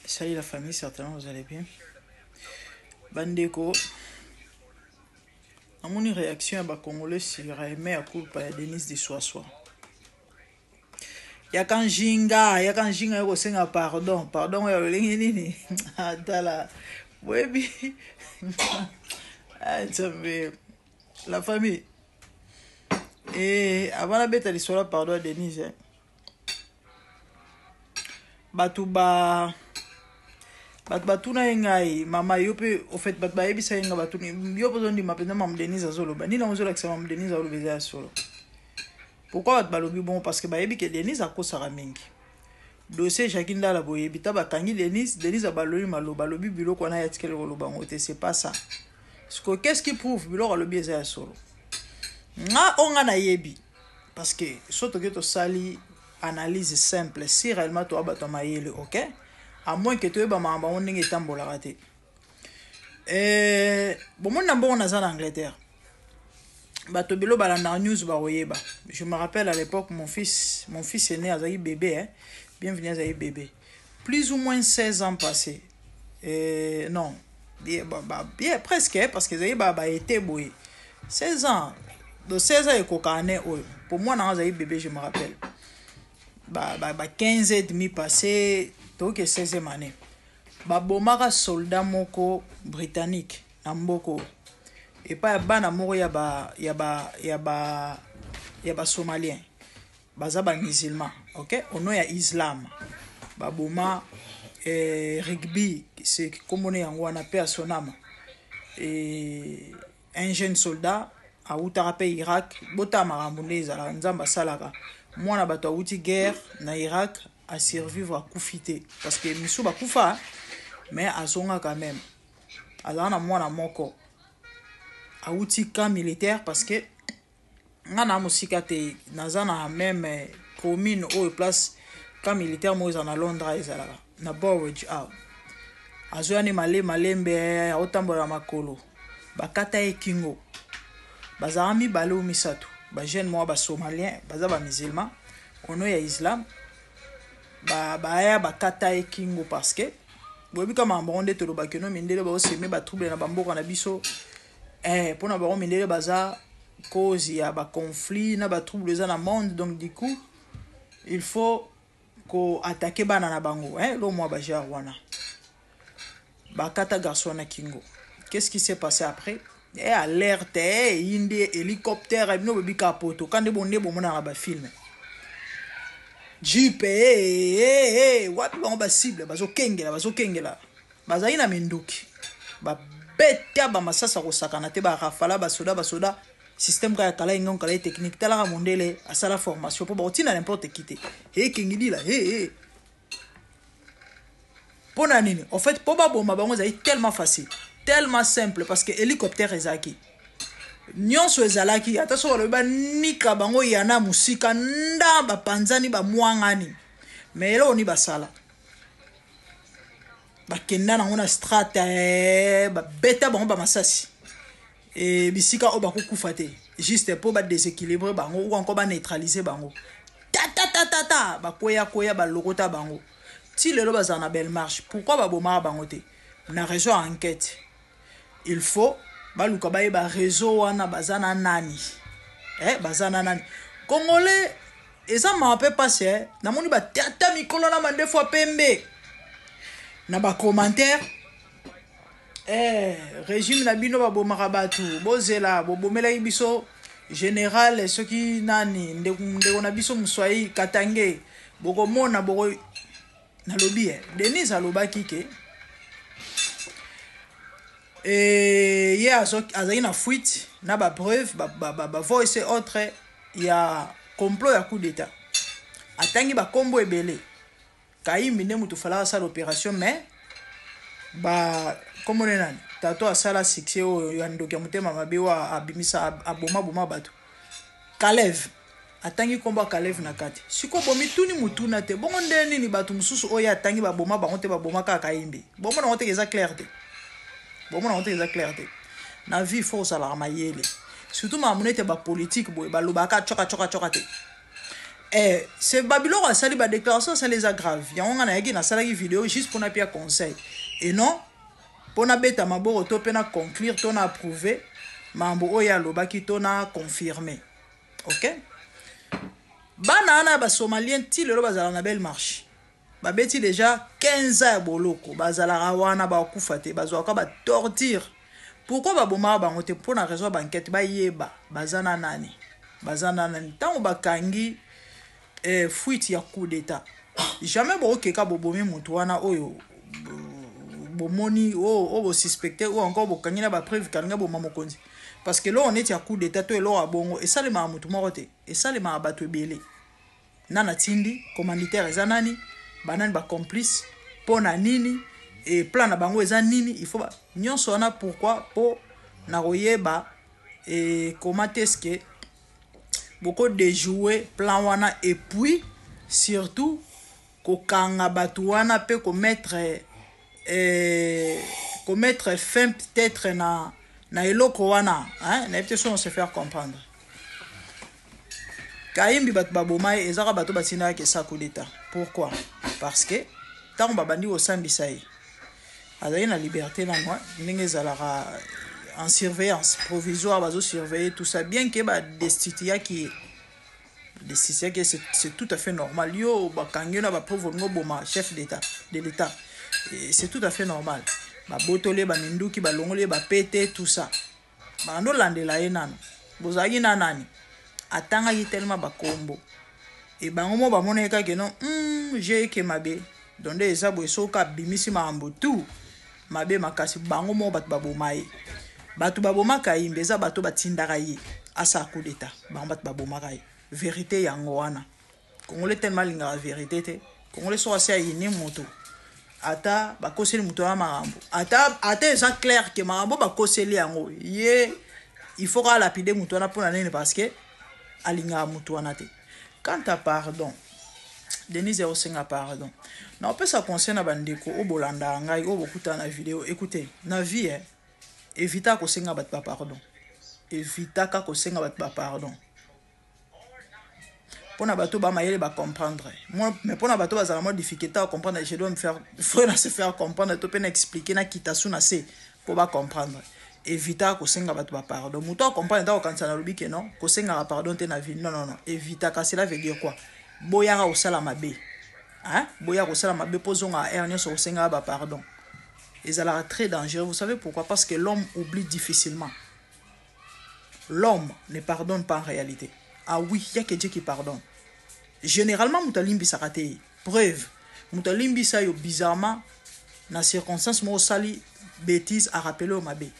Salut la famille, certainement vous allez bien. Bandeko, namoni réaction ya ba Congolais sur mea culpa ya Denise Diswaswa. Yaka njinga, yaka njinga yo kosenga pardon, pardon ya lolenge nini? Atala, boyebi. Ah, Nzambe, la famille. Eh, avant nabeta lisolo ya pardon ya Denise, eh. Bato ba bato batuna ye ngai mama yo mpe au fait bato bayebisa ye ngai batuni yo mpe ozondima mpenza mamu Denise azoloba nini yango ozolakisa mamu Denise azoloba eza ya solo. Pourquoi bato balobi bongo? Parce que bayebi ke Denise akosaka mingi. Dossier Jacques Ndala boyebi ta bakangi Denise, Denise abaloli maloba alobi biloko wana ya tikali koloba yango te, c'est pas ça. Parce que qu'est-ce qui prouve biloko alobi eza ya solo? Nga o nga nayebi parce que so toke tosali analyse simple si réellement toa bato ya mayele, ok, à moins que toyeba makambo yango ndenge etambolaka te. Bomoni na mbongo naza na Angleterre, bato bilo balandaka news bakoyeba. Je me rappelle à l'époque mon fils aîné azalaki bébé, hein? Bienvenu azalaki bébé, plus ou moins 16 ans passés, non bien, bah, bah, bien presque, hein, parce que ezalaki ba été boye 16 ans, donc 16 ans ekoka année oyo pour moi nanga azalaki bébé. Je me rappelle ba 15 et demi passé, toke 16e année, babomaka soldat moko britannique na mboka oyo epai ya bana moko ya basomalien, baza bamusulman, ok, au nom ya islam baboma Rigby, c'est komona yango wana mpe asonama un jeune soldat awutaka mpe Irak. Botala makambo nde ezalaka, Nzambe asalaka mwana bato awuti guerre na Irak, asurvivre, akufi te, parce que misu bakufa, mais azonga quand même. Azala na mwana moko awuti camp militaire, parce que nga na mosika te, naza na même commune oyo place camp militaire moko eza na Londres, ezalaka na Burridge awa. Azoya ne malembe, aotambola na makolo, bakata ye kingo. Bazalaka mibale o misato, bajeune moko basomalien, baza bamusulman, au nom ya islam baya bakata ye kingo, parce que boyebi ka makambo yango nde tolobaki no mindele baosemer batrouble na bamboka na biso, mpona bango mindele baza cause ya baconflit na batrouble eza na monde. Donc du coup il faut koattaquer bana na bango, eh, lo mwa bagenre wana. Bakata garçon wana kingo. Qu'est-ce qui s'est passé après? Alerte, eyindi, hélicoptère, bino boyebi kaka poto ka nde bonde bomonaka bafilm, jeep, wapi bango bacible, bazokengela, bazokengela, bazali na minduki, babeta bamasasi kosakana te, barafala basoda, basoda système kaka ya kala yenga kala ye technique. Talaka mondele asala formation mpo bakotina n'importe qui te ekengidila he mpo na nini. En fait mpo baboma bango ezali tellement facile, tellement simple, parce que hélicoptère ezalaki, nyonso ezalaki. Ata soki balobi banika bango yana mosika nda bapanzani bamwangani, mais eloko nini basala? Bakenda nango na strate, babeta bango bamasasi e bisika oyo bakokufa te, juste mpo badéséquilibre bango ou encore baneutraliser bango. Tatatatata, bakweya-kweya, balokota bango ti lelo bazala na Belmarsh. Pourquoi babomaka bango te? Na réseau ya enquête, il faut baluka bayeba réseau wana baza na nani, baza na nani. Congolais eza mawa mpe mpasi, eh? Namoni batata mikolo na mandefu ya pembe na bacommentaire, régime na bino babomaka bato, bozela, bobomelaki biso général soki nani, ndeko na biso moswahili katange, bokomona boko. Nalobi, Denise alobaki ke ye azalaki na fuite na bapreuve, bavoice ba, ba autre ya complot ya coup d'état. Atangi bakombo ebele, Kayimbi nde moto falaka asala opération, mais ba kombo nde nani, tato asala succès oyo ya ndoki ya motema mabe oyo abimisa abomaboma bato, Kalev. Atangi nkombo ya Kalev na kati. Sikoyo bomituni motuna te, bongo nde nini bato mosusu oyo atangi baboma bango te, baboma kaka Kayimbi? Bomona yango teke eza clair te, bomona yango teke eza clair te. Na vie faut ozalaka mayele, surtout makambo nete bapolitike boye, balobaka coka coka coka te. Eh, c'est babiloko asali, badéclaration asali eza grave. Yango nga nayaki, nasalaki video juste mpona pia conseil et non mpo nabeta maboko to mpe na conclure to na approuver mambo oyo alobaki to na confirmer. Ok, bana wana ya Basomalien, ti lelo bazala na Belmarsh. Babeti déjà 15 ans ya boloko, bazalaka wana, bakufa te, bazwaka batorture. Pourquoi babomaka bango te? Mpo na raison ya baenquête, bayeba baza na nani, baza na nani. Ntango bakangi fuite ya coup d'état, jamais bokokeka bobomi motu wana oyo bomoni, oyo bosuspecte, oyo encore bokangi na bapreuve kalinga boma mokonzi, parce que eloko neti ya coup d'état to eloko ya bongo esalemaka motu moko te, esalemaka bato ebele. Nani atindi? Commanditaire eza nani? Banani bacomplice? Mpo na nini? E plan na bango eza nini? Il faut nyonso wana. Pourquoi? Mpo na koyeba e comment est-ce que bokodéjouer plan wana et puis surtout kokanga bato wana mpe komettre fin peut-être na eloko wana, hein? Nayebi te so on se faire comprendre. Kayimbi, bato baboma ye, ezaka bato batindaka esa coup d'état. Pourquoi? Parce que ntango babandi kosambisa ye, azali na liberté nano, ndenge ezalaka en surveillance provisoire, bazosurveiller tout ça, bien que badestituyaki ye. Destituyaki, c'est tout à fait normal. Yo bakangi yo na bapreuve, olingi oboma chef d'état de l'état, c'est tout à fait normal. Babotoli ye baminduki, balongoli ye bapete, tout ça, bando olandela ye nano. Bozalaki na nani? Atangaki tellement bakombo e bango mo bamonaki kaka no je eke mabe. Donc nde eza boye, soki abimisi makambo tu mabe makasi, bango moko bato baboma ye. Bato babomaka ye mbe eza bato batindaka ye asala coup d'état, bango bato babomaka ye. Vérité yango wana. Congolais tellement alingaka vérité te. Congolais soki asi ayini moto, ata bakoseli moto wana makambo, ata eza clair ke makambo bakoseli yango ye, il faut kaka lapider moto wana. Mpona nini? Parce que alingaka moto wana te. Quant à pardon, Denise osenga pardon, na opesa conseil na bandeko oyo bolandaka ngai, oyo bokutana na video. Écoutez, na vie, évitaka kosenga bato bapardon, évitaka kosenga bato bapardon. Mpona bato bamayele bacomprendre, mais mpona bato bazala mwa difficulté à comprendre, je dois me faire, faut na se faire comprendre to mpe na expliquer, nakita su na se mpo bacomprendre. Évitaka kosenga bato bapardon. Moto acomprendre ntango okanisa nalobi ke non, kosengaka pardon te na vie. Non, non, non, évitaka, cela veut dire quoi? Boyaka kosala mabe, hein? Boyaka kosala mabe mpo ozongaka heure nyonso kosengaka bapardon, ezalaka très dangereux. Vous savez pourquoi? Parce que l'homme oublie difficilement, l'homme ne pardonne pas en réalité. Ah oui, il y a que Dieu qui pardonne. Généralement moto alimbisaka te. Preuve, moto alimbisa yo, bizarrement na circonstance moko osali bêtise, arappeler yo mabe.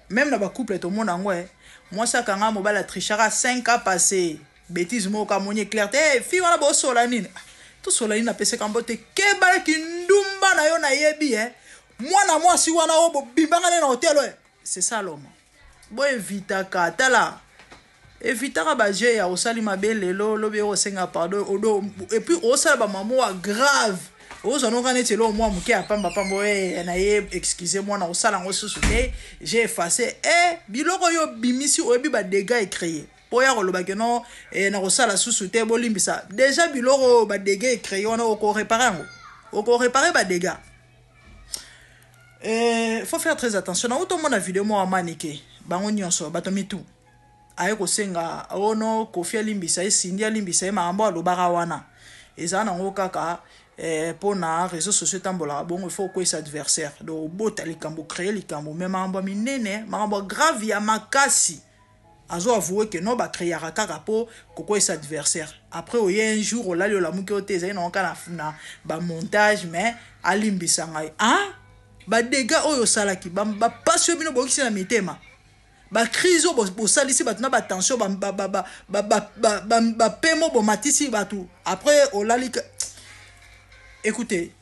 Même na bacouple tomona yango, e mwasi akanga mobali atrichaka 5 ans passé, bêtise moko kamoni éclair te. Hey, fille wana bosola nini? Tosola nini? Napesaka mbo te, kebalaki ndumba na yo, nayebi e mwana mwasi wana oyo bobimbanga nde na hotel oyo. C'est ça l'homme. Boevitaka, tala, evitaka baje ya osali mabe lelo, lobi osenga pardon odo, et puis osala bamamo ya grave, ozwa noka neti eloko mwa moke ya pambapamba oyo na ye. Excuse mwana, osala yango susu te, j'ai effacé. E biloko oyo obimisi, oyebi badégâts ecréer mpo ya koloba ke non, na kosala susu te, bolimbisa. Déjà biloko oyo, badégâts ecréer wana, okoréparer yango, okoréparer badégâts. Faut faire très attention. Na utomona video moko amanike bango nyonso, bato mitu aye kosenga ono Kofi alimbisa ye, Sindi alimbisa ye. Makambo alobaka wana eza nango kaka mpona réseau sociaux etambolaka bongo. Il faut okwesa adversaire, donc obota likambo, créer likambo, mais makambo ya minene, makambo ya grave ya makasi, azo avouer ke non, bacréaka kaka mpo kokwesa adversaire. Après oye un jour olali, olamuki oyo te, ezali nango kaka na bamontage, mais alimbisa ngai. Ah, badégâts oyo osalaki, bapasi oyo bino boyokisi na mitema, bacrise oyo bosalisi bato na batension, bapemo bomatisi bato, après olali. Écoutez,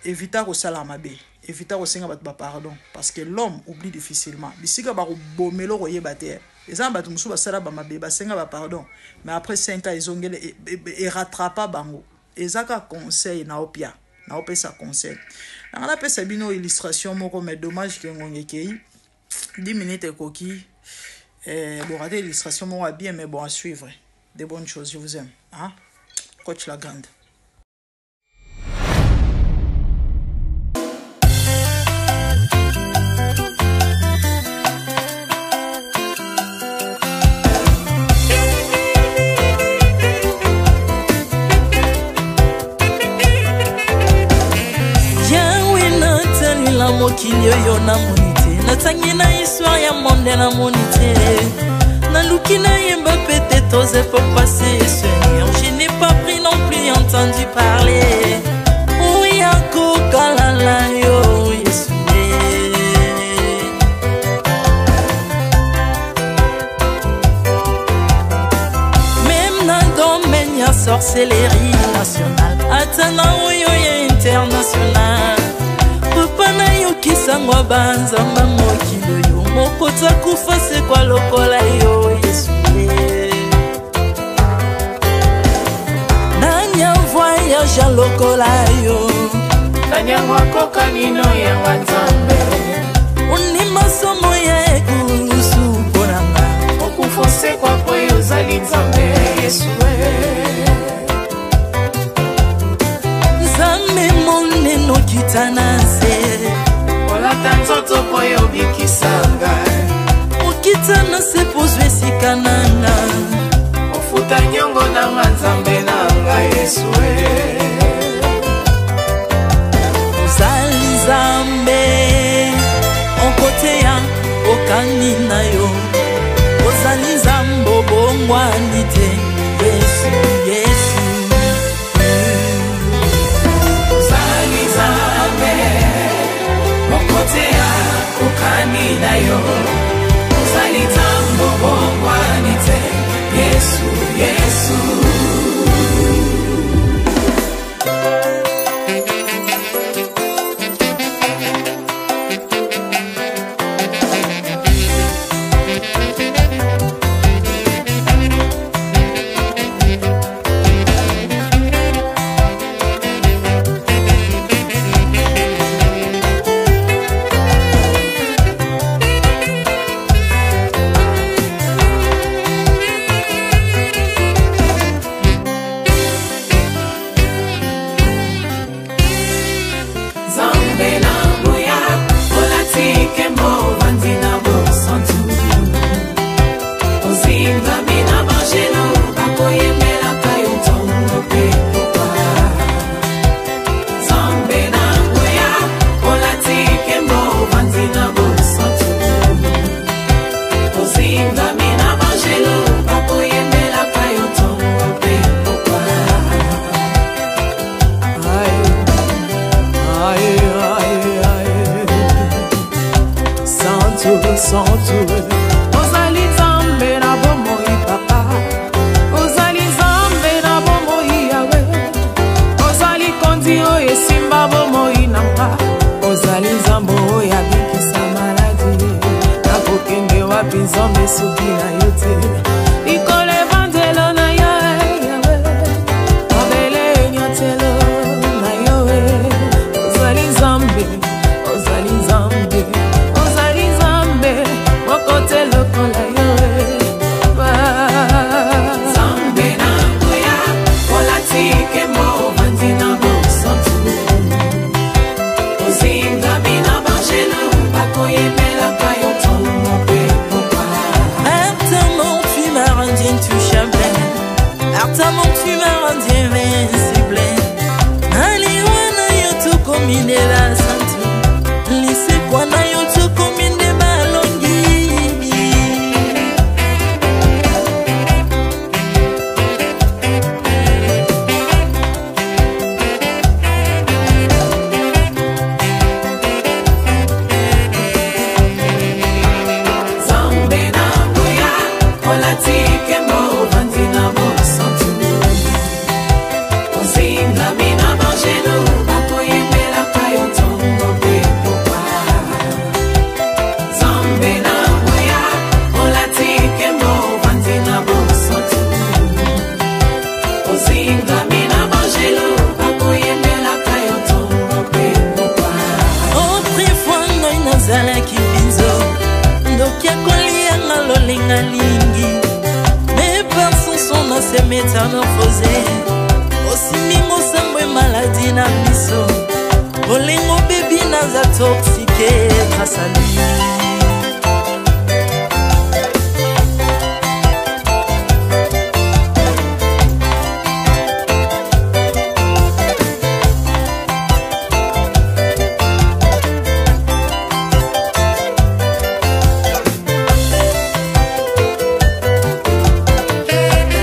évita kosala mabe, évita kosenga bato bapardon, parce que l'homme oublie difficilement. Bisika bakobomela, koyeba te. Eza na bato mosusu basala bamabe, basenga bapardon, mais après 5 ans ezongele, erattrapa bango. Eza kaka conseil na opia, naopesa conseil nanga. Napesa bino illustration moko, mais dommage ke ngonga ekei, 10 minutes ekoki. Borater illustration moko ya bien, mais bon, à suivre. De bonnes choses, je vous aime, hein? Hein? Coach la grande. Mokili oyo namoni te, natangi na histoire ya monde namoni te, naluki nayemba peut-être aux époques passées. Seigneur, je n'ai pas pris non plus entendu parler oya kokalala yo Yesu. Même na domaine ya sorcellerie nationale, ata na oyo ya international, papa nayokisango banzamba mokili oyo moko takufa sekwa lokola yo Yesu. Nani avoyage lokola yo, nani yango akoka nino yanga Nzambe, ondima somo ya ekulusu mpo na nga, okufa osekwa po yo ozali Nzambe Yesu. Nzambe monene okita na nse, olata nzoto po yo obikisa ngai, okita na se po ozwa esika na nga, ofuta nyongo na nga Nzambe na ngai Yesu. Ozali Nzambe okoteya okani na yo, ozali Nzambe obongwani te Yesu, Yesu. Ozali Nzambe okoteya okani na yo, ozali Nzambe obongwani te Yesu, Yesu. Ozali Nzambe na bomoi papa, ozali Nzambe na bomoi Yawe, ozali kondi oyo esimba bomoi na nga, ozali Nzambe oyo abikisa maladi, nakokende wapi Nzambe soki na yo te, likolo evandelo na yo Yawe, mabele enyatelo na yo, ozali Nzambe, ozali Nzambe, ozali Nzambe mokote lokola yo. Nzambe na nguya olati nkembo ovandi na bosantu, ozingami na banjelu bakoyembelaka yo ntongo mpe pokwa. Maintenant tu miso bolingo bebi naza toxique grâce à lui.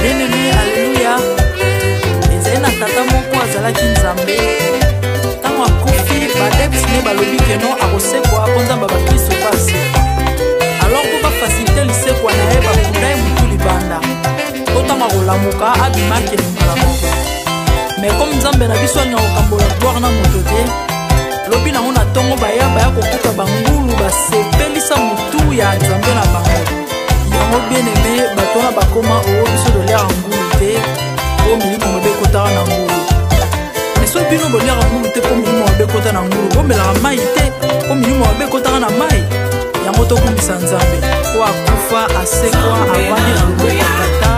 Bien-aimé, alleluya. Ezali na tata moko azalaki nzambe. Ntango akufi, baadepte ne balobi keno akosekwa mpo nzambe ya bakristo mpe asekwa. Alors mpo bafasilite lisekwa na ye, bakunda ye motu libanda mpo ntango akolamuka abima akende mbala moko. Mais comme nzambe na biso alingaka kokambola gloire na moto te, lobi nango na ntongo baya baya kokuta bangulu basepelisa motu ya nzambe na bango. Yango bien aimé, bato wana bakoma oo biso toliaka ngulu te mpo milimo mabe ekotaka na ngulu. Mais soki bino boliaka ngulu te mpo milimo mabe ekota na ngulu, bomelaka mai te mpo milimo mabe ekotaka na mai. Yango tokumbisa nzambe mpo akufa, asekwa, avandi na loboko ya tata.